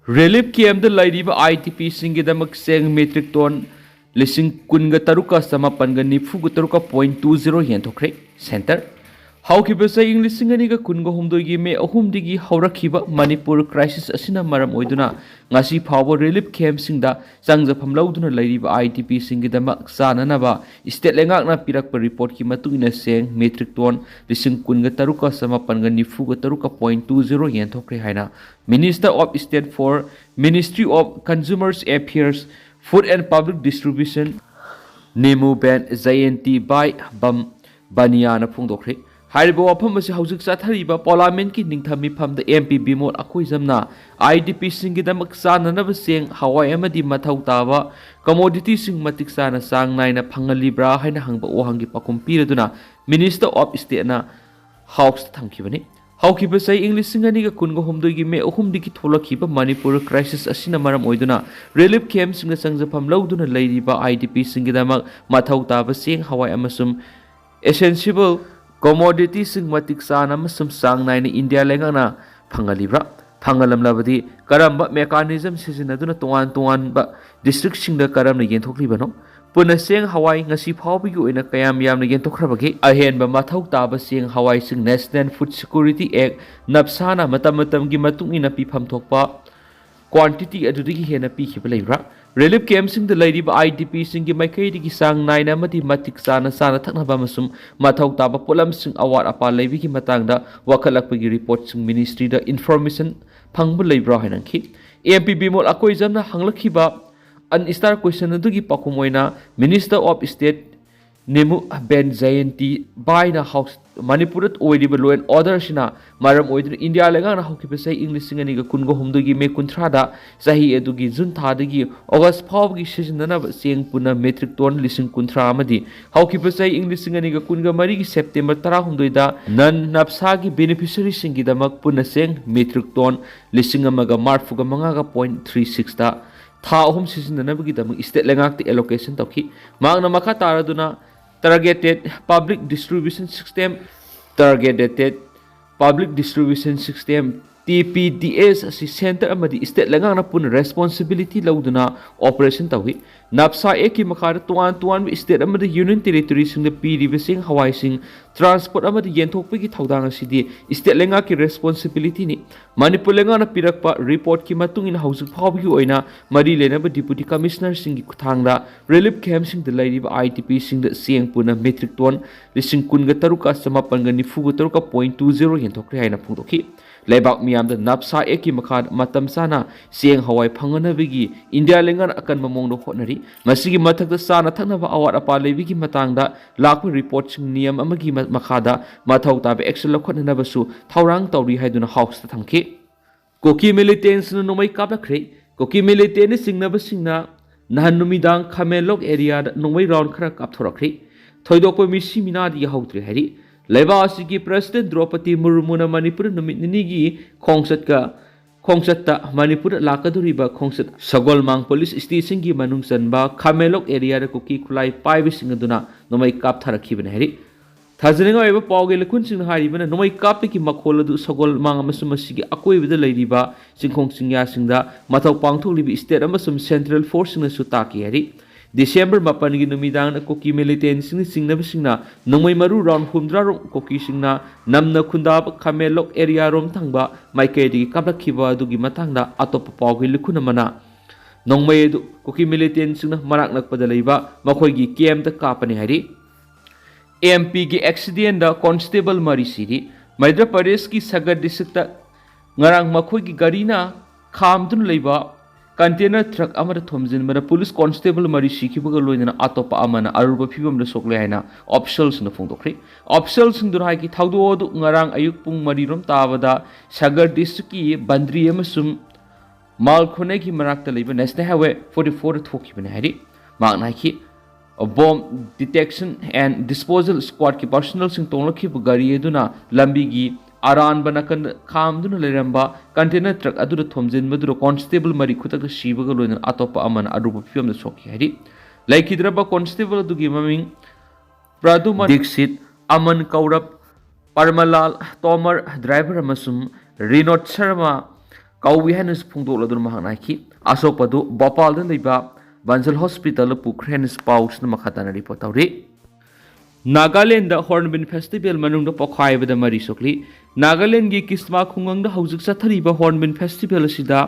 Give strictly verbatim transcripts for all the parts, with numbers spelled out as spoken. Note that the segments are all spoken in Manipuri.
ꯔꯤꯂꯤꯐ ꯀꯦꯝꯗ ꯂꯩꯔꯤꯕ IDPꯁꯤꯡꯒꯤꯗꯃꯛ ꯆꯦꯡ metric ton ꯂꯤꯁꯤꯡ ꯀꯨꯟꯒ ꯇꯔꯨꯛꯀ ꯆꯃꯥꯄꯟꯒ ꯅꯤꯐꯨꯒ ꯇꯔꯨꯛꯀ point two zero ꯌꯦꯟꯊꯣꯛꯈ꯭ꯔꯦ꯫ Centre꯫ ꯍꯧꯈꯤꯕ ꯆꯍꯤ ꯂꯤꯁꯤꯡ ꯑꯅꯤꯒ ꯀꯨꯟꯒ ꯍꯨꯝꯗꯣꯏꯒꯤ ꯃꯦ ꯑꯍꯨꯝꯗꯒꯤ ꯍꯧꯔꯛꯈꯤꯕ ꯃꯅꯤꯄꯨꯔ crisis ꯑꯁꯤꯅ ꯃꯔꯝ ꯑꯣꯏꯗꯨꯅ ꯉꯁꯤ ꯐꯥꯎꯕ ꯔꯤꯂꯤꯐ ꯀꯦꯝꯁꯤꯡꯗ ꯆꯪꯖꯐꯝ ꯂꯧꯗꯨꯅ ꯂꯩꯔꯤꯕ IDPꯁꯤꯡꯒꯤꯗꯃꯛ ꯆꯥꯅꯅꯕ state ꯂꯩꯉꯥꯛꯅ ꯄꯤꯔꯛꯄ reportꯀꯤ ꯃꯇꯨꯡ ꯏꯟꯅ ꯆꯦꯡ metric ton ꯂꯤꯁꯤꯡ ꯀꯨꯟꯒ ꯇꯔꯨꯛꯀ ꯆꯃꯥꯄꯟꯒ ꯅꯤꯐꯨꯒ ꯇꯔꯨꯛꯀ point two zero ꯌꯦꯟꯊꯣꯛꯈ꯭ꯔꯦ ꯍꯥꯏꯅ Minister of State for Ministry of Consumers Affairs, Food and Public Distribution, ꯅꯤꯃꯨ ben Jayanti ꯕꯥꯏ ꯕꯝ ꯕꯅꯤꯌꯥꯅ ꯐꯣꯡꯗꯣꯛꯈ꯭ꯔꯦ꯫ ꯍꯥꯏꯔꯤꯕ ꯋꯥꯐꯝ ꯑꯁꯤ ꯍꯧꯖꯤꯛ ꯆꯠꯊꯔꯤꯕ ꯄꯥꯔꯂꯤꯌꯥꯃꯦꯟꯠꯀꯤ ꯅꯤꯡꯊꯝ ꯃꯤꯐꯝꯗ MP ꯕꯤꯃꯣꯜ ꯑꯀꯣꯏꯖꯝꯅ IDPꯁꯤꯡꯒꯤꯗꯃꯛ ꯆꯥꯅꯅꯕ ꯆꯦꯡ, ꯍꯋꯥꯏ ꯑꯃꯗꯤ ꯃꯊꯧ ꯇꯥꯕ commodityꯁꯤꯡ ꯃꯇꯤꯛ ꯆꯥꯅ ꯆꯥꯡ ꯅꯥꯏꯅ ꯐꯪꯍꯜꯂꯤꯕ꯭ꯔꯥ ꯍꯥꯏꯅ ꯍꯪꯕ ꯋꯥꯍꯪꯒꯤ ꯄꯥꯎꯈꯨꯝ ꯄꯤꯔꯗꯨꯅ Minister of Stateꯅ Houseꯇ ꯊꯝꯈꯤꯕꯅꯤ꯫ ꯍꯧꯈꯤꯕ ꯆꯍꯤ ꯂꯤꯁꯤꯡ ꯑꯅꯤꯒ ꯀꯨꯟꯒ ꯍꯨꯝꯗꯣꯏꯒꯤ ꯃꯦ ꯑꯍꯨꯝꯗꯒꯤ ꯊꯣꯛꯂꯛꯈꯤꯕ ꯃꯅꯤꯄꯨꯔ crisis ꯑꯁꯤꯅ ꯃꯔꯝ ꯑꯣꯏꯗꯨꯅ ꯔꯤꯂꯤꯐ ꯀꯦꯝꯁꯤꯡꯗ ꯆꯪꯖꯐꯝ ꯂꯧꯗꯨꯅ ꯂꯩꯔꯤꯕ IDPꯁꯤꯡꯒꯤꯗꯃꯛ ꯃꯊꯧ ꯇꯥꯕ ꯆꯦꯡ, ꯍꯋꯥꯏ ꯑꯃꯁꯨꯡ essential commodityꯁꯤꯡ ꯃꯇꯤꯛ ꯆꯥꯅ ꯑꯃꯁꯨꯡ ꯆꯥꯡ ꯅꯥꯏꯅ ꯏꯟꯗꯤꯌꯥ ꯂꯩꯉꯥꯛꯅ ꯐꯪꯍꯜꯂꯤꯕ꯭ꯔꯥ? ꯐꯪꯍꯜꯂꯝꯂꯕꯗꯤ ꯀꯔꯝꯕ mechanism ꯁꯤꯖꯤꯟꯅꯗꯨꯅ ꯇꯣꯉꯥꯟ ꯇꯣꯉꯥꯟꯕ districtꯁꯤꯡꯗ ꯀꯔꯝꯅ ꯌꯦꯟꯊꯣꯛꯂꯤꯕꯅꯣ? ꯄꯨꯟꯅ ꯆꯦꯡ ꯍꯋꯥꯏ ꯉꯁꯤ ꯐꯥꯎꯕꯒꯤ ꯑꯣꯏꯅ ꯀꯌꯥꯝ ꯌꯥꯝꯅ ꯌꯦꯟꯊꯣꯛꯈ꯭ꯔꯕꯒꯦ? ꯑꯍꯦꯟꯕ ꯃꯊꯧ ꯇꯥꯕ ꯆꯦꯡ ꯍꯋꯥꯏꯁꯤꯡ National Food Security Act, NAFSAꯅ ꯃꯇꯝ ꯃꯇꯝꯒꯤ ꯃꯇꯨꯡ ꯏꯟꯅ ꯄꯤꯐꯝ ꯊꯣꯛꯄ quantity ꯑꯗꯨꯗꯒꯤ ꯍꯦꯟꯅ ꯄꯤꯈꯤꯕ ꯂꯩꯕ꯭ꯔꯥ? ꯔꯤꯂꯤꯐ ꯀꯦꯝꯁꯤꯡꯗ ꯂꯩꯔꯤꯕ IDPꯁꯤꯡꯒꯤ ꯃꯥꯏꯀꯩꯗꯒꯤ ꯆꯥꯡ ꯅꯥꯏꯅ ꯑꯃꯗꯤ ꯃꯇꯤꯛ ꯆꯥꯅ ꯆꯥꯅ ꯊꯛꯅꯕ ꯑꯃꯁꯨꯡ ꯃꯊꯧ ꯇꯥꯕ ꯄꯣꯠꯂꯝꯁꯤꯡ ꯑꯋꯥꯠ ꯑꯄꯥ ꯂꯩꯕꯒꯤ ꯃꯇꯥꯡꯗ ꯋꯥꯀꯠꯂꯛꯄꯒꯤ reportꯁꯤꯡ ministryꯗ information ꯐꯪꯕ ꯂꯩꯕ꯭ꯔꯥ ꯍꯥꯏꯅ ꯍꯪꯈꯤ꯫ MP ꯕꯤꯃꯣꯜ ꯑꯀꯣꯏꯖꯝꯅ ꯍꯪꯂꯛꯈꯤꯕ unanswered question ꯑꯗꯨꯒꯤ ꯄꯥꯎꯈꯨꯝ ꯑꯣꯏꯅ Minister of State Nimu ben Jayanti ꯕꯥꯏꯅ ꯍꯥꯎꯁ ꯃꯅꯤꯄꯨꯔꯗ ꯑꯣꯏꯔꯤꯕ law and orderꯁꯤꯅ ꯃꯔꯝ ꯑꯣꯏꯗꯨꯅ ꯏꯟꯗꯤꯌꯥ ꯂꯩꯉꯥꯛꯅ ꯍꯧꯈꯤꯕ ꯆꯍꯤ ꯂꯤꯁꯤꯡ ꯑꯅꯤꯒ ꯀꯨꯟꯒ ꯍꯨꯝꯗꯣꯏꯒꯤ ꯃꯦ ꯀꯨꯟꯊ꯭ꯔꯥꯗ ꯆꯍꯤ ꯑꯗꯨꯒꯤ ꯖꯨꯟ ꯊꯥꯗꯒꯤ ꯑꯣꯒꯁ ꯐꯥꯎꯕꯒꯤ ꯁꯤꯖꯤꯟꯅꯅꯕ ꯆꯦꯡ ꯄꯨꯟꯅ metric ton ꯂꯤꯁꯤꯡ ꯀꯨꯟꯊ꯭ꯔꯥ ꯑꯃꯗꯤ ꯍꯧꯈꯤꯕ ꯆꯍꯤ ꯂꯤꯁꯤꯡ ꯑꯅꯤꯒ ꯀꯨꯟꯒ ꯃꯔꯤꯒꯤ ꯁꯦꯞꯇꯦꯝꯕꯔ ꯇꯔꯥꯍꯨꯝꯗꯣꯏꯗ non NAFSAꯒꯤ beneficiaryꯁꯤꯡꯒꯤꯗꯃꯛ ꯄꯨꯟꯅ ꯆꯦꯡ metric ton ꯂꯤꯁꯤꯡ ꯑꯃꯒ ꯃꯔꯐꯨꯒ ꯃꯉꯥꯒ point three sixꯇ ꯊꯥ ꯑꯍꯨꯝ ꯁꯤꯖꯤꯟꯅꯅꯕꯒꯤꯗꯃꯛ state ꯂꯩꯉꯥꯛꯇ allocation ꯇꯧꯈꯤ꯫ ꯃꯍꯥꯛꯅ ꯃꯈꯥ ꯇꯥꯔꯗꯨꯅ targeted public distribution system, targeted public distribution system T P D S ꯑꯁꯤ ꯁꯦꯟꯇꯔ ꯑꯃꯗꯤ ꯁ꯭ꯇꯦꯠ ꯂꯩꯉꯥꯛꯅ ꯄꯨꯟꯅ ꯔꯦꯁꯄꯣꯟꯁꯤꯕꯤꯂꯤꯇꯤ ꯂꯧꯗꯨꯅ ꯑꯣꯄꯔꯦꯁꯟ ꯇꯧꯏ꯫ ꯅꯞꯁꯥ ꯑꯦꯛꯀꯤ ꯃꯈꯥꯗ ꯇꯣꯉꯥꯟ ꯇꯣꯉꯥꯟꯕ ꯁ꯭ꯇꯦꯠ ꯑꯃꯗꯤ ꯌꯨꯅꯤꯌꯟ ꯇꯦꯔꯤꯇꯣꯔꯤꯁꯤꯡꯗ ꯄꯤꯔꯤꯕ ꯆꯦꯡ ꯍꯋꯥꯏꯁꯤꯡ ꯇ꯭ꯔꯥꯟꯁꯄꯣꯔꯠ ꯑꯃꯗꯤ ꯌꯦꯟꯊꯣꯛꯄꯒꯤ ꯊꯧꯗꯥꯡ ꯑꯁꯤꯗꯤ ꯁ꯭ꯇꯦꯠ ꯂꯩꯉꯥꯛꯀꯤ ꯔꯦꯁꯄꯣꯟꯁꯤꯕꯤꯂꯤꯇꯤꯅꯤ꯫ ꯃꯅꯤꯄꯨꯔ ꯂꯩꯉꯥꯛꯅ ꯄꯤꯔꯛꯄ ꯔꯤꯄꯣꯔꯠꯀꯤ ꯃꯇꯨꯡ ꯏꯟꯅ ꯍꯧꯖꯤꯛ ꯐꯥꯎꯕꯒꯤ ꯑꯣꯏꯅ ꯃꯔꯤ ꯂꯩꯅꯕ ꯗꯤꯄꯨꯇꯤ ꯀꯃꯤꯁꯅꯔꯁꯤꯡꯒꯤ ꯈꯨꯠꯊꯥꯡꯗ ꯔꯤꯂꯤꯐ ꯀꯦꯝꯞꯁꯤꯡꯗ ꯂꯩꯔꯤꯕ ꯑꯥꯏ ꯗꯤ ꯄꯤꯁꯤꯡꯗ ꯆꯦꯡ ꯄꯨꯟꯅ ꯃꯦꯇ꯭ꯔꯤꯛ ꯇꯣꯟ ꯂꯤꯁꯤꯡ ꯀꯨꯟꯒ ꯇꯔꯨꯛꯀ ꯆꯃꯥꯄꯟꯒ ꯅꯤꯐꯨꯒ ꯇꯔꯨꯛꯀ ꯄꯣꯏꯟ ꯇꯨ ꯖꯦꯔꯣ ꯌꯦꯟꯊꯣꯛꯈ꯭ꯔꯦ ꯍꯥꯏꯅ ꯐꯣꯡꯗꯣꯛꯈꯤ꯫ ꯂꯩꯕꯥꯛ ꯃꯤꯌꯥꯝꯗ ꯅꯞꯁꯥ ꯑꯦꯛꯀꯤ ꯃꯈꯥꯗ ꯃꯇꯝ ꯆꯥꯅ ꯆꯦꯡ ꯍꯋꯥꯏ ꯐꯪꯅꯅꯕꯒꯤ ꯏꯟꯗꯤꯌꯥ ꯂꯩꯉꯥꯛꯅ ꯑꯀꯟꯕ ꯃꯑꯣꯡꯗ ꯍꯣꯠꯅꯔꯤ꯫ ꯃꯁꯤꯒꯤ ꯃꯊꯛꯇ ꯆꯥꯅ ꯊꯛꯅꯕ ꯑꯋꯥꯠ ꯑꯄꯥ ꯂꯩꯕꯒꯤ ꯃꯇꯥꯡꯗ ꯂꯥꯛꯄ ꯔꯤꯄꯣꯔꯠꯁꯤꯡ ꯅꯤꯌꯝ ꯑꯃꯒꯤ ꯃ-, ꯃꯈꯥꯗ ꯃꯊꯧ ꯇꯥꯕ ꯑꯦꯛꯁꯟ ꯂꯧꯈꯠꯅꯅꯕꯁꯨ ꯊꯧꯔꯥꯡ ꯇꯧꯔꯤ ꯍꯥꯏꯗꯨꯅ ꯍꯥꯎꯁꯇ ꯊꯝꯈꯤ꯫ ꯀꯨꯀꯤ ꯃꯤꯂꯤꯇꯦꯟꯁꯤꯡꯅ ꯅꯣꯡꯃꯩ ꯀꯥꯞꯂꯛꯈ꯭ꯔꯦ꯫ ꯀꯨꯀꯤ ꯃꯤꯂꯤꯇꯦꯟꯅ ꯆꯤꯡꯅꯕꯁꯤꯡꯅ ꯅꯍꯥꯟ ꯅꯨꯃꯤꯗꯥꯡ ꯈꯥꯃꯦꯟꯂꯣꯛ ꯑꯦꯔꯤꯌꯥꯗ ꯅꯣꯡꯃꯩ ꯔꯥꯎꯟ ꯈꯔ ꯀꯥꯞꯊꯣꯔꯛꯈ꯭ꯔꯦ꯫ ꯊꯣꯏꯗꯣꯛꯄ ꯃꯤꯁꯤ ꯃꯤꯅꯥꯗꯤ ꯌꯥꯎꯍꯧꯗ꯭ꯔꯦ ꯍꯥꯏꯔꯤ꯫ ꯂꯩꯕꯥꯛ ꯑꯁꯤꯒꯤ ꯄ꯭ꯔꯁꯤꯗꯦꯟ ꯗ꯭ꯔꯧꯄꯗꯤ ꯃꯨꯔꯃꯨꯅ ꯃꯅꯤꯄꯨꯔꯗ ꯅꯨꯃꯤꯠ ꯅꯤꯅꯤꯒꯤ ꯈꯣꯡꯆꯠꯀ ꯈꯣꯡꯆꯠꯇ ꯃꯅꯤꯄꯨꯔꯗ ꯂꯥꯛꯀꯗꯧꯔꯤꯕ ꯈꯣꯡꯆꯠ ꯁꯒꯣꯜꯃꯥꯡ ꯄꯨꯂꯤꯁ ꯁ꯭ꯇꯦꯁꯟꯒꯤ ꯃꯅꯨꯡ ꯆꯟꯕ ꯈꯥꯃꯦꯟꯂꯣꯛ ꯑꯦꯔꯤꯌꯥꯗ ꯀꯨꯀꯤ ꯈꯨꯠꯂꯥꯏ ꯄꯥꯏꯕꯁꯤꯡ ꯑꯗꯨꯅ ꯅꯣꯡꯃꯩ ꯀꯥꯞꯊꯔꯛꯈꯤꯕꯅꯤ ꯍꯥꯏꯔꯤ꯫ ꯊꯥꯖꯅꯤꯡꯉꯥꯏ ꯑꯣꯏꯕ ꯄꯥꯎꯒꯤ ꯂꯤꯈꯨꯟꯁꯤꯡꯅ ꯍꯥꯏꯔꯤꯕꯅ ꯅꯣꯡꯃꯩ ꯀꯥꯞꯄꯒꯤ ꯃꯈꯣꯜ ꯑꯗꯨ ꯁꯒꯣꯜꯃꯥꯡ ꯑꯃꯁꯨꯡ ꯃꯁꯤꯒꯤ ꯑꯀꯣꯏꯕꯗ ꯂꯩꯔꯤꯕ ꯆꯤꯡꯈꯣꯡ ꯆꯤꯡꯌꯥꯁꯤꯡꯗ ꯃꯊꯧ ꯄꯥꯡꯊꯣꯛꯂꯤꯕ ꯁ꯭ꯇꯦꯠ ꯑꯃꯁꯨꯡ ꯁꯦꯟꯇ꯭ꯔꯦꯜ ꯐꯣꯔꯁꯁꯤꯡꯅꯁꯨ ꯇꯥꯛꯈꯤ ꯍꯥꯏꯔꯤ꯫ ꯗꯤꯁꯦꯝꯕꯔ ꯃꯥꯄꯟꯒꯤ ꯅꯨꯃꯤꯗꯥꯡꯗ ꯀꯨꯀꯤ ꯃꯤꯂꯤꯇꯦꯟꯁꯤꯡꯅ ꯆꯤꯡꯅꯕꯁꯤꯡꯅ ꯅꯣꯡꯃꯩ ꯃꯔꯨ ꯔꯥꯎꯟ ꯍꯨꯝꯗ꯭ꯔꯥ ꯔꯣꯝ ꯀꯨꯀꯤꯁꯤꯡꯅ ꯅꯝꯅ ꯈꯨꯟꯗꯥꯕ ꯈꯥꯃꯦꯟꯂꯣꯛ ꯑꯦꯔꯤꯌꯥꯔꯣꯝ ꯊꯪꯕ ꯃꯥꯏꯀꯩꯗꯒꯤ ꯀꯥꯞꯂꯛꯈꯤꯕ ꯑꯗꯨꯒꯤ ꯃꯇꯥꯡꯗ ꯑꯇꯣꯞꯄ ꯄꯥꯎꯒꯤ ꯂꯤꯈꯨꯟ ꯑꯃꯅ ꯅꯣꯡꯃꯩ ꯑꯗꯨ ꯀꯨꯀꯤ ꯃꯤꯂꯤꯇꯦꯟꯁꯤꯡꯅ ꯃꯅꯥꯛ ꯅꯛꯄꯗ ꯂꯩꯕ ꯃꯈꯣꯏꯒꯤ ꯀꯦꯝꯞꯇ ꯀꯥꯞꯄꯅꯤ ꯍꯥꯏꯔꯤ꯫ ꯑꯦꯝ ꯄꯤꯒꯤ ꯑꯦꯛꯁꯤꯗꯦꯟꯗ ꯀꯣꯟꯁꯇꯦꯕꯜ ꯃꯔꯤ ꯁꯤꯔꯤ꯫ ꯃꯙ꯭ꯌ ꯄ꯭ꯔꯗꯦꯁꯀꯤ ꯁꯒꯔ ꯗꯤꯁꯇ꯭ꯔꯤꯛꯇ ꯉꯔꯥꯡ ꯃꯈꯣꯏꯒꯤ ꯒꯥꯔꯤꯅ ꯈꯥꯝꯗꯨꯅ ꯂꯩꯕ ꯀꯟꯇꯦꯅꯔ ꯇ꯭ꯔꯛ ꯑꯃꯗ ꯊꯣꯝꯖꯤꯟꯕꯗ ꯄꯨꯂꯤꯁ ꯀꯣꯟꯁꯇꯦꯕꯜ ꯃꯔꯤ ꯁꯤꯈꯤꯕꯒ ꯂꯣꯏꯅꯅ ꯑꯇꯣꯞꯄ ꯑꯃꯅ ꯑꯔꯨꯕ ꯐꯤꯕꯝꯗ ꯁꯣꯛꯂꯦ ꯍꯥꯏꯅ ꯑꯣꯐꯤꯁꯤꯌꯦꯜꯁꯤꯡꯅ ꯐꯣꯡꯗꯣꯛꯈ꯭ꯔꯤ꯫ ꯑꯣꯐꯤꯁꯤꯌꯦꯜꯁꯤꯡꯗꯨꯅ ꯍꯥꯏꯈꯤ, ꯊꯧꯗꯣꯛ ꯑꯗꯨ ꯉꯔꯥꯡ ꯑꯌꯨꯛ ꯄꯨꯡ ꯃꯔꯤ ꯔꯣꯝ ꯇꯥꯕꯗ ꯁꯒꯔ ꯗꯤꯁꯇ꯭ꯔꯤꯛꯀꯤ ꯕꯟꯗ꯭ꯔꯤ ꯑꯃꯁꯨꯡ ꯃꯥꯜꯈꯣꯅꯦꯒꯤ ꯃꯅꯥꯛꯇ ꯂꯩꯕ ꯅꯦꯁꯅꯦꯜ ꯍꯥꯏꯋꯦ ꯐꯣꯔꯇꯤ ꯐꯣꯔꯗ ꯊꯣꯛꯈꯤꯕꯅꯤ ꯍꯥꯏꯔꯤ꯫ ꯃꯍꯥꯛꯅ ꯍꯥꯏꯈꯤ, ꯕꯣꯝ ꯗꯤꯇꯦꯛꯁꯟ ꯑꯦꯟ ꯗꯤꯁꯄꯣꯖꯦꯜ ꯁ꯭ꯀ꯭ꯋꯥꯗꯀꯤ ꯄꯥꯔꯁꯣꯅꯦꯜꯁꯤꯡ ꯇꯣꯡꯂꯛꯈꯤꯕ ꯒꯥꯔꯤ ꯑꯗꯨꯅ ꯂꯝꯕꯤꯒꯤ ꯑꯔꯥꯟꯕ ꯅꯥꯀꯟꯗ ꯈꯥꯝꯗꯨꯅ ꯂꯩꯔꯝꯕ ꯀꯟꯇꯦꯅꯔ ꯇ꯭ꯔꯛ ꯑꯗꯨꯗ ꯊꯣꯝꯖꯤꯟꯕꯗꯨꯗ ꯀꯣꯟꯁꯇꯦꯕꯜ ꯃꯔꯤ ꯈꯨꯗꯛꯇ ꯁꯤꯕꯒ ꯂꯣꯏꯅꯅ ꯑꯇꯣꯞꯄ ꯑꯃꯅ ꯑꯔꯨꯕ ꯐꯤꯕꯝꯗ ꯁꯣꯛꯈꯤ ꯍꯥꯏꯔꯤ꯫ ꯂꯩꯈꯤꯗ꯭ꯔꯕ ꯀꯣꯟꯁꯇꯦꯕꯜ ꯑꯗꯨꯒꯤ ꯃꯃꯤꯡ ꯄ꯭ꯔꯗꯨꯃꯟ ꯗꯤꯛꯁꯤꯠ, ꯑꯃꯟ ꯀꯧꯔꯞ, ꯄꯔꯃꯂꯥꯜ, ꯇꯣꯃꯔ, ꯗ꯭ꯔꯥꯏꯚꯔ ꯑꯃꯁꯨꯡ ꯔꯤꯅꯣꯗ ꯁꯔꯃ ꯀꯧꯏ ꯍꯥꯏꯅꯁꯨ ꯐꯣꯡꯗꯣꯛꯂꯗꯨꯅ ꯃꯍꯥꯛꯅ ꯍꯥꯏꯈꯤ꯫ ꯑꯁꯣꯛꯄꯗꯨ ꯚꯣꯄꯥꯜꯗ ꯂꯩꯕ ꯕꯟꯁꯜ ꯍꯣꯁꯄꯤꯇꯥꯜꯗ ꯄꯨꯈ꯭ꯔꯦ ꯍꯥꯏꯅꯁꯨ ꯄꯥꯎꯁꯤꯅ ꯃꯈꯥ ꯇꯥꯅ ꯔꯤꯄꯣꯔꯠ ꯇꯧꯔꯤ꯫ ꯅꯥꯒꯥꯂꯦꯟꯗ ꯍꯣꯔꯟꯕꯤꯜ ꯐꯦꯁꯇꯤꯚꯦꯜ ꯃꯅꯨꯡꯗ ꯄꯣꯈꯥꯏꯕꯗ ꯃꯔꯤ ꯁꯣꯛꯂꯤ꯫ ꯅꯥꯒꯥꯂꯦꯟꯒꯤ ꯀꯤꯁꯃꯥ ꯈꯨꯡꯒꯪꯗ ꯍꯧꯖꯤꯛ ꯆꯠꯊꯔꯤꯕ ꯍꯣꯔꯟꯕꯤꯜ ꯐꯦꯁꯇꯤꯚꯦꯜ ꯑꯁꯤꯗ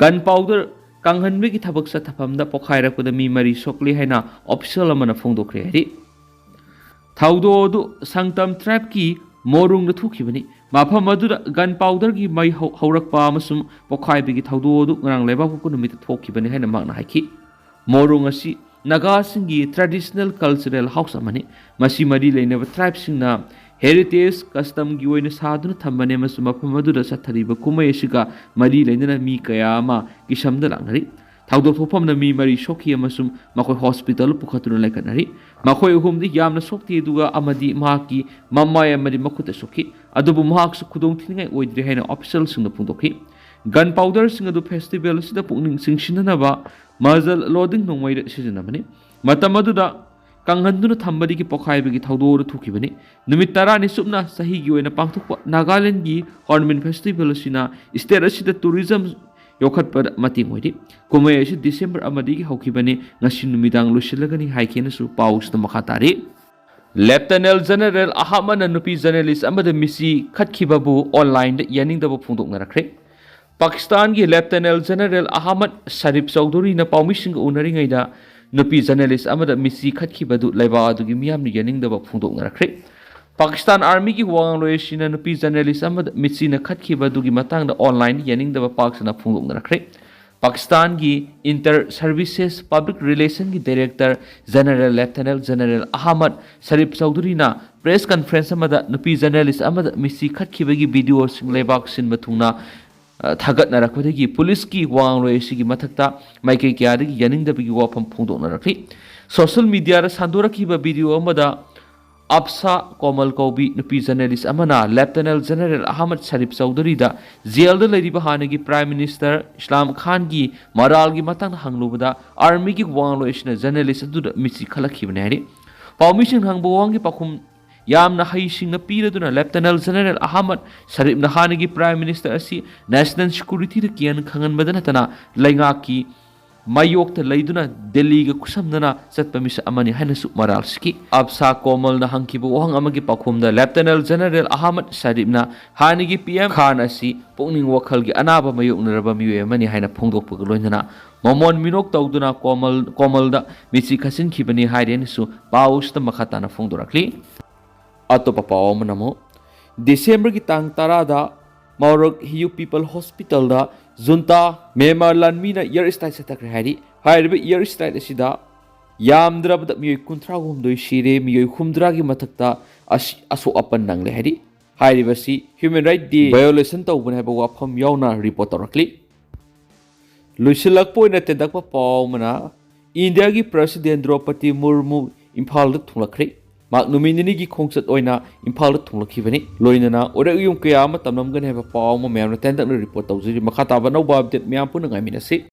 ꯒꯟ ꯄꯥꯎꯗꯔ ꯀꯪꯍꯟꯕꯒꯤ ꯊꯕꯛ ꯆꯠꯊꯐꯝꯗ ꯄꯣꯈꯥꯏꯔꯛꯄꯗ ꯃꯤ ꯃꯔꯤ ꯁꯣꯛꯂꯤ ꯍꯥꯏꯅ ꯑꯣꯐꯤꯁꯤꯌꯦꯜ ꯑꯃꯅ ꯐꯣꯡꯗꯣꯛꯈ꯭ꯔꯦ ꯍꯥꯏꯔꯤ꯫ ꯊꯧꯗꯣꯛ ꯑꯗꯨ ꯁꯪꯇꯝ ꯇ꯭ꯔꯥꯏꯕꯀꯤ ꯃꯣꯔꯨꯡꯗ ꯊꯣꯛꯈꯤꯕꯅꯤ꯫ ꯃꯐꯝ ꯑꯗꯨꯗ ꯒꯟ ꯄꯥꯎꯗꯔꯒꯤ ꯃꯩ ꯍꯧ-, ꯍꯧꯔꯛꯄ ꯑꯃꯁꯨꯡ ꯄꯣꯈꯥꯏꯕꯒꯤ ꯊꯧꯗꯣꯛ ꯑꯗꯨ ꯉꯔꯥꯡ ꯂꯩꯕꯥꯛꯄꯣꯛꯄ ꯅꯨꯃꯤꯠꯇ ꯊꯣꯛꯈꯤꯕꯅꯤ ꯍꯥꯏꯅ ꯃꯍꯥꯛꯅ ꯍꯥꯏꯈꯤ꯫ ꯃꯣꯔꯨꯡ ꯑꯁꯤ ꯅꯥꯒꯥꯁꯤꯡꯒꯤ ꯇ꯭ꯔꯦꯗꯤꯁꯅꯦꯜ ꯀꯜꯆꯔꯦꯜ ꯍꯥꯎꯁ ꯑꯃꯅꯤ꯫ ꯃꯁꯤ ꯃꯔꯤ ꯂꯩꯅꯕ ꯇ꯭ꯔꯥꯏꯕꯁꯤꯡꯅ ꯍꯦꯔꯤꯇꯦꯖ ꯀꯁꯇꯝꯒꯤ ꯑꯣꯏꯅ ꯁꯥꯗꯨꯅ ꯊꯝꯕꯅꯤ ꯑꯃꯁꯨꯡ ꯃꯐꯝ ꯑꯗꯨꯗ ꯆꯠꯊꯔꯤꯕ ꯀꯨꯝꯍꯩ ꯑꯁꯤꯒ ꯃꯔꯤ ꯂꯩꯅꯅ ꯃꯤ ꯀꯌꯥ ꯑꯃ ꯀꯤꯁꯝꯗ ꯂꯥꯛꯅꯔꯤ꯫ ꯊꯧꯗꯣꯛ ꯊꯣꯛꯐꯝꯗ ꯃꯤ ꯃꯔꯤ ꯁꯣꯛꯈꯤ ꯑꯃꯁꯨꯡ ꯃꯈꯣꯏ ꯍꯣꯁꯄꯤꯇꯥꯜꯗ ꯄꯨꯈꯠꯇꯨꯅ ꯂꯩꯈꯠꯅꯔꯤ꯫ ꯃꯈꯣꯏ ꯑꯍꯨꯝꯗꯤ ꯌꯥꯝꯅ ꯁꯣꯛꯇꯦ, ꯑꯗꯨꯒ ꯑꯃꯗꯤ ꯃꯍꯥꯛꯀꯤ ꯃꯃꯥꯏ ꯑꯃꯗꯤ ꯃꯈꯨꯠꯇ ꯁꯣꯛꯈꯤ, ꯑꯗꯨꯕꯨ ꯃꯍꯥꯛꯁꯨ ꯈꯨꯗꯣꯡ ꯊꯤꯅꯤꯡꯉꯥꯏ ꯑꯣꯏꯗ꯭ꯔꯦ ꯍꯥꯏꯅ ꯑꯣꯐꯤꯁꯤꯌꯦꯜꯁꯤꯡꯅ ꯐꯣꯡꯗꯣꯛꯈꯤ꯫ ꯒꯟ ꯄꯥꯎꯗꯔꯁꯤꯡ ꯑꯗꯨ ꯐꯦꯁꯇꯤꯚꯦꯜ ꯑꯁꯤꯗ ꯄꯨꯛꯅꯤꯡ ꯆꯤꯡꯁꯤꯟꯅꯅꯕ ꯃꯖꯜ ꯂꯣꯗꯤꯡ ꯅꯣꯡꯃꯩꯗ ꯁꯤꯖꯤꯟꯅꯕꯅꯤ꯫ ꯃꯇꯝ ꯑꯗꯨꯗ ꯀꯪꯍꯟꯗꯨꯅ ꯊꯝꯕꯗꯒꯤ ꯄꯣꯈꯥꯏꯕꯒꯤ ꯊꯧꯗꯣꯛ ꯑꯗꯨ ꯊꯣꯛꯈꯤꯕꯅꯤ꯫ ꯅꯨꯃꯤꯠ ꯇꯔꯥꯅꯤ ꯆꯨꯞꯅ ꯆꯍꯤꯒꯤ ꯑꯣꯏꯅ ꯄꯥꯡꯊꯣꯛꯄ ꯅꯥꯒꯥꯂꯦꯟꯒꯤ ꯍꯣꯔꯟꯕꯤꯜ ꯐꯦꯁꯇꯤꯚꯦꯜ ꯑꯁꯤꯅ ꯁ꯭ꯇꯦꯠ ꯑꯁꯤꯗ ꯇꯨꯔꯤꯖꯝ ꯌꯣꯛꯈꯠꯄꯗ ꯃꯇꯦꯡ ꯑꯣꯏꯔꯤ꯫ ꯀꯨꯝꯍꯩ ꯑꯁꯤ ꯗꯤꯁꯦꯝꯕꯔ ꯑꯃꯗꯒꯤ ꯍꯧꯈꯤꯕꯅꯤ, ꯉꯁꯤ ꯅꯨꯃꯤꯗꯥꯡ ꯂꯣꯏꯁꯤꯜꯂꯒꯅꯤ ꯍꯥꯏꯈꯤꯅꯁꯨ ꯄꯥꯎꯁꯤꯗ ꯃꯈꯥ ꯇꯥꯔꯤ꯫ ꯂꯦꯐꯇꯅꯦꯟ ꯖꯦꯅꯔꯦꯜ ꯑꯍꯃꯗꯅ ꯅꯨꯄꯤ ꯖꯔꯅꯦꯂꯤꯁ ꯑꯃꯗ ꯃꯤꯠꯁꯤ ꯈꯠꯈꯤꯕꯕꯨ ꯑꯣꯟꯂꯥꯏꯟꯗ ꯌꯥꯅꯤꯡꯗꯕ ꯐꯣꯡꯗꯣꯛꯅꯔꯛꯈ꯭ꯔꯦ꯫ ꯄꯥꯀꯤꯁꯇꯥꯟꯒꯤ ꯂꯦꯐꯇꯅꯦꯟ ꯖꯦꯅꯔꯦꯜ ꯑꯍꯃꯗ ꯁꯔꯤꯐ ꯆꯧꯙꯨꯔꯤꯅ ꯄꯥꯎꯃꯤꯁꯤꯡꯒ ꯎꯅꯔꯤꯉꯩꯗ ꯅꯨꯄꯤ ꯖꯔꯅꯦꯂꯤꯁ ꯑꯃꯗ ꯃꯤꯠꯁꯤ ꯈꯠꯈꯤꯕꯗꯨ ꯂꯩꯕꯥꯛ ꯑꯗꯨꯒꯤ ꯃꯤꯌꯥꯝꯅ ꯌꯥꯅꯤꯡꯗꯕ ꯐꯣꯡꯗꯣꯛꯅꯔꯛꯈ꯭ꯔꯦ꯫ ꯄꯥꯀꯤꯁꯇꯥꯟ ꯑꯥꯔꯃꯤꯒꯤ ꯋꯥꯉꯥꯡꯂꯣꯏ ꯑꯁꯤꯅ ꯅꯨꯄꯤ ꯖꯔꯅꯦꯂꯤꯁ ꯑꯃꯗ ꯃꯤꯠꯁꯤꯅ ꯈꯠꯈꯤꯕ ꯑꯗꯨꯒꯤ ꯃꯇꯥꯡꯗ ꯑꯣꯟꯂꯥꯏꯟꯗ ꯌꯥꯅꯤꯡꯗꯕ ꯄꯥꯛ ꯁꯟꯅ ꯐꯣꯡꯗꯣꯛꯅꯔꯛꯈ꯭ꯔꯦ꯫ ꯄꯥꯀꯤꯁꯇꯥꯟꯒꯤ ꯏꯟꯇꯔ ꯁꯔꯚꯤꯁꯦꯁ ꯄꯕ꯭ꯂꯤꯛ ꯔꯤꯂꯦꯁꯟꯒꯤ director general lieutenant general Ahmad Sharif ꯆꯧꯙꯨꯔꯤꯅ ꯄ꯭ꯔꯦꯁ ꯀꯟꯐꯔꯦꯟꯁ ꯑꯃꯗ ꯅꯨꯄꯤ ꯖꯔꯅꯦꯂꯤꯁ ꯑꯃꯗ ꯃꯤꯠꯁꯤ ꯈꯠꯈꯤꯕꯒꯤ ꯚꯤꯗꯤꯑꯣꯁꯤꯡ ꯂꯩꯕꯥꯛ ꯁꯤꯟꯕ ꯊꯨꯡꯅ, ꯑ, ꯊꯥꯒꯠꯅꯔꯛꯄꯗꯒꯤ ꯄꯨꯂꯤꯁꯀꯤ ꯋꯥꯉꯥꯡꯂꯣꯏ ꯑꯁꯤꯒꯤ ꯃꯊꯛꯇ ꯃꯥꯏꯀꯩ ꯀꯌꯥꯗꯒꯤ ꯌꯥꯅꯤꯡꯗꯕꯒꯤ ꯋꯥꯐꯝ ꯐꯣꯡꯗꯣꯛꯅꯔꯛꯂꯤ꯫ ꯁꯣꯁꯤꯌꯦꯜ ꯃꯤꯗꯤꯌꯥꯗ ꯁꯟꯗꯣꯔꯛꯈꯤꯕ ꯚꯤꯗꯤꯑꯣ ꯑꯃꯗ ꯑꯞꯁꯥ ꯀꯣꯃꯜ ꯀꯧꯕꯤ ꯅꯨꯄꯤ ꯖꯔꯅꯦꯂꯤꯁ ꯑꯃꯅ ꯂꯦꯐꯇꯅꯦꯟ ꯖꯦꯅꯔꯦꯜ ꯑꯍꯃꯗ ꯁꯔꯤꯐ ꯆꯧꯙꯨꯔꯤꯗ ꯖꯦꯜꯗ ꯂꯩꯔꯤꯕ ꯍꯥꯟꯅꯒꯤ ꯄ꯭ꯔꯥꯏꯝ ꯃꯤꯅꯤꯁꯇꯔ ꯏꯁꯂꯥꯝ ꯈꯥꯟꯒꯤ ꯃꯔꯥꯜꯒꯤ ꯃꯇꯥꯡꯗ ꯍꯪꯂꯨꯕꯗ ꯑꯥꯔꯃꯤꯒꯤ ꯋꯥꯉꯥꯡꯂꯣꯏ ꯑꯁꯤꯅ ꯖꯔꯅꯦꯂꯤꯁ ꯑꯗꯨꯗ ꯃꯤꯠꯁꯤ ꯈꯠꯂꯛꯈꯤꯕꯅꯤ ꯍꯥꯏꯔꯤ꯫ ꯄꯥꯎꯃꯤꯁꯤꯡꯅ ꯍꯪꯕ ꯋꯥꯍꯪꯒꯤ ꯄꯥꯎꯈꯨꯝ ꯌꯥꯝꯅ ꯍꯩꯁꯤꯡꯅ ꯄꯤꯔꯗꯨꯅ ꯂꯦꯞꯇꯅꯦꯟ ꯖꯦꯅꯔꯦꯜ ꯑꯍꯃꯗ ꯁꯔꯤꯞꯅ ꯍꯥꯟꯅꯒꯤ ꯄ꯭ꯔꯥꯏꯝ ꯃꯤꯅꯤꯁꯇꯔ ꯑꯁꯤ ꯅꯦꯁꯅꯦꯜ ꯁꯦꯀ꯭ꯌꯨꯔꯤꯇꯤꯗ ꯀꯤꯍꯟ ꯈꯪꯍꯟꯕꯗ ꯅꯠꯇꯅ ꯂꯩꯉꯥꯛꯀꯤ ꯃꯥꯌꯣꯛꯇ ꯂꯩꯗꯨꯅ ꯗꯦꯜꯂꯤꯒ ꯈꯨꯠꯁꯝꯅꯅ ꯆꯠꯄ ꯃꯤꯁꯛ ꯑꯃꯅꯤ ꯍꯥꯏꯅꯁꯨ ꯃꯔꯥꯜ ꯁꯤꯈꯤ꯫ ꯑꯞꯁꯥ ꯀꯣꯃꯜꯅ ꯍꯪꯈꯤꯕ ꯋꯥꯍꯪ ꯑꯃꯒꯤ ꯄꯥꯎꯈꯨꯝꯗ ꯂꯦꯞꯇꯅꯦꯟ ꯖꯦꯅꯔꯦꯜ ꯑꯍꯃꯗ ꯁꯔꯤꯞꯅ ꯍꯥꯟꯅꯒꯤ ꯄꯤ ꯑꯦꯝ ꯈꯥꯟ ꯑꯁꯤ ꯄꯨꯛꯅꯤꯡ ꯋꯥꯈꯜꯒꯤ ꯑꯅꯥꯕ ꯃꯥꯌꯣꯛꯅꯔꯕ ꯃꯤꯑꯣꯏ ꯑꯃꯅꯤ ꯍꯥꯏꯅ ꯐꯣꯡꯗꯣꯛꯄꯒ ꯂꯣꯏꯅꯅ ꯃꯃꯣꯟ ꯃꯤꯅꯣꯛ ꯇꯧꯗꯨꯅ ꯀꯣꯃꯜ, ꯀꯣꯃꯜꯗ ꯃꯤꯠꯁꯤ ꯈꯠꯆꯤꯟꯈꯤꯕꯅꯤ ꯍꯥꯏꯔꯦꯅꯁꯨ ꯄꯥꯎ ꯑꯁꯤꯗ ꯃꯈꯥ ꯇꯥꯅ ꯐꯣꯡꯗꯣꯔꯛꯂꯤ꯫ ꯑꯇꯣꯞꯄ ꯄꯥꯎ ꯑꯃꯅ ꯑꯃꯨꯛ ꯗꯤꯁꯦꯝꯕꯔꯒꯤ ꯇꯥꯡ ꯇꯔꯥꯗ ꯃꯥꯎꯔꯛ ꯍꯤꯌꯨ ꯄꯤꯄꯜ ꯍꯣꯁꯄꯤꯇꯥꯜꯗ ꯖꯨꯟꯇꯥ ꯃ꯭ꯌꯥꯟꯃꯥꯔ ꯂꯥꯟꯃꯤꯅ ꯏꯌꯔ ꯁ꯭ꯇ꯭ꯔꯥꯏꯛ ꯆꯠꯊꯈ꯭ꯔꯦ ꯍꯥꯏꯔꯤ꯫ ꯍꯥꯏꯔꯤꯕ ꯏꯌꯔ ꯁ꯭ꯇ꯭ꯔꯥꯏꯛ ꯑꯁꯤꯗ ꯌꯥꯝꯗ꯭ꯔꯕꯗ ꯃꯤꯑꯣꯏ ꯀꯨꯟꯊ꯭ꯔꯥ ꯍꯨꯝꯗꯣꯏ ꯁꯤꯔꯦ, ꯃꯤꯑꯣꯏ ꯍꯨꯝꯗ꯭ꯔꯥꯒꯤ ꯃꯊꯛꯇ ꯑꯁꯤ-, ꯑꯁꯣꯛ ꯑꯄꯟ ꯅꯪꯂꯦ ꯍꯥꯏꯔꯤ꯫ ꯍꯥꯏꯔꯤꯕꯁꯤ ꯍ꯭ꯌꯨꯃꯦꯟ ꯔꯥꯏꯠ ꯗꯦ ꯚꯥꯏꯑꯣꯂꯦꯁꯟ ꯇꯧꯕꯅꯤ ꯍꯥꯏꯕ ꯋꯥꯐꯝ ꯌꯥꯎꯅ ꯔꯤꯄꯣꯔꯠ ꯇꯧꯔꯛꯂꯤ꯫ ꯂꯣꯏꯁꯤꯜꯂꯛꯄ ꯑꯣꯏꯅ ꯇꯦꯟꯇꯛꯄ ꯄꯥꯎ ꯑꯃꯅ, ꯏꯟꯗꯤꯌꯥꯒꯤ ꯄ꯭ꯔꯁꯤꯗꯦꯟ ꯗ꯭ꯔꯧꯄꯗꯤ ꯃꯨꯔꯃꯨ ꯏꯝꯐꯥꯜꯗ ꯊꯨꯡꯂꯛꯈ꯭ꯔꯦ꯫ ꯃꯍꯥꯛ ꯅꯨꯃꯤꯠ ꯅꯤꯅꯤꯒꯤ ꯈꯣꯡꯆꯠ ꯑꯣꯏꯅ ꯏꯝꯐꯥꯜꯗ ꯊꯨꯡꯂꯛꯈꯤꯕꯅꯤ꯫ ꯂꯣꯏꯅꯅ ꯎꯔꯛ ꯌꯨꯝ ꯀꯌꯥ ꯑꯃ ꯇꯝꯂꯝꯒꯅꯤ ꯍꯥꯏꯕ ꯄꯥꯎ ꯑꯃ ꯃꯌꯥꯝꯅ ꯇꯦꯟꯇꯛꯅ ꯔꯤꯄꯣꯔꯠ ꯇꯧꯖꯔꯤ꯫ ꯃꯈꯥ ꯇꯥꯕ ꯑꯅꯧꯕ ꯑꯞꯗꯦꯠ ꯃꯌꯥꯝ ꯄꯨꯟꯅ ꯉꯥꯏꯃꯤꯟꯅꯁꯤ꯫